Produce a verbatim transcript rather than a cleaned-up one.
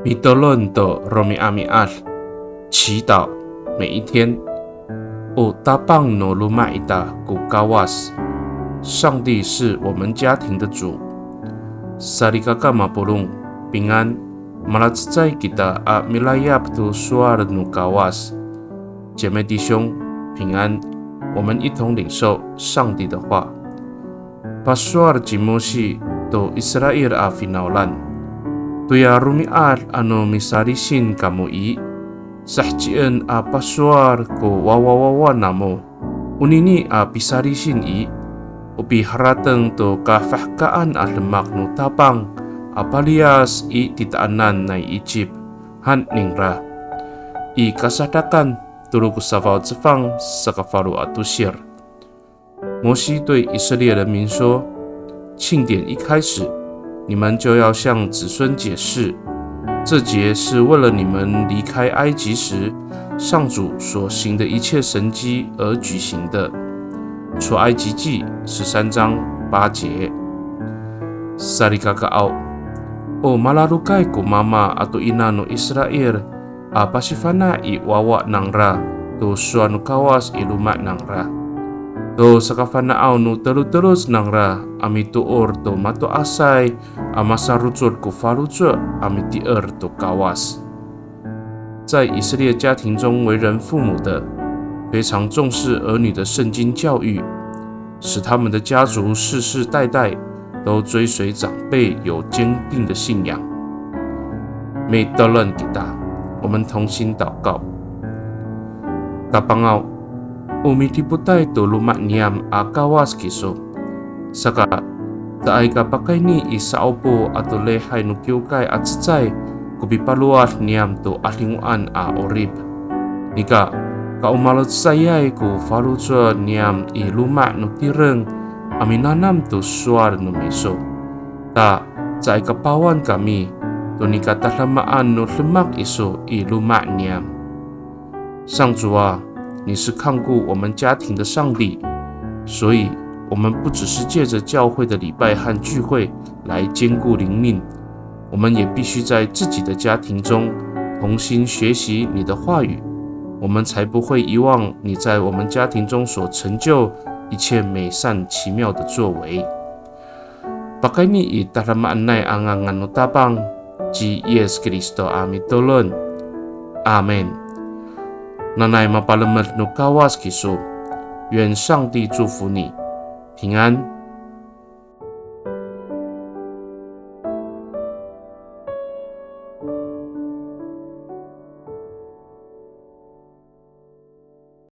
Mitolon to romi'ami'ad, 祈祷每一天。O Tapang no loma' ita ko Kawas, 上帝是我们家庭的主。Salikaka mapolong, 平安, malacecay kita a milayap to sowal no Kawas. 姐妹弟兄，平安。我们一同领受上帝的话。Pasowal ci Mosi to Israil a finawlan, toya romi'ad ano misalisin kamo i, sahecien a pasowal ko wawawawa namo, onini a pisalisin i, o piharateng to kafahkaan a demak no Tapang a paliyas i titaanan nai Icip, han ningra. I Kasadakan tolo ko safaw cefang sakafalo a tosir. 摩西对以色列人民说：“庆典一开始，你们就要向子孙解释，这节是为了你们离开埃及时，上主所行的一切神迹而举行的。”出埃及记十三章八节。Salikakaaw, o malalokay ko mama ato ina no Israil a pasifana' i wawa nangra to sowal no Kawas i loma' nangra, to sakafana'aw no teloteloc nangra a mitoor to mato'asay a masarocod ko faloco' a mitier to Kawas. 在以色列家庭中为人父母的，非常重视儿女的圣经教育，使他们的家族世世代代都追随长辈，有坚定的信仰。Mitolon kita, 我们同心祷告。Tapangaw, o midipotay to loma' niyam a Kawas kiso. Saka, caay ka pakayni i sa'opo ato lihay no kiwkay a cecay ko pipalowad niyam to 'adingoan a 'orip. Nika, ka o malacecayay ko faloco' niyam i loma' no tireng a minanam to sowal no miso. Ta, caay ka pawan kami to nika tadamaan no demak iso i loma' niyam. 上主啊，你是看顾我们家庭的上帝，所以我们不只是借着教会的礼拜和聚会来坚固灵命，我们也必须在自己的家庭中同心学习你的话语，我们才不会遗忘你在我们家庭中所成就一切美善奇妙的作为。Pakayni i tadamaanay a ngangan no Tapang, ci Yis Kristo a mitolon. Amin. Nanay mapalemed no Kawas kiso. 愿上帝祝福你，平安。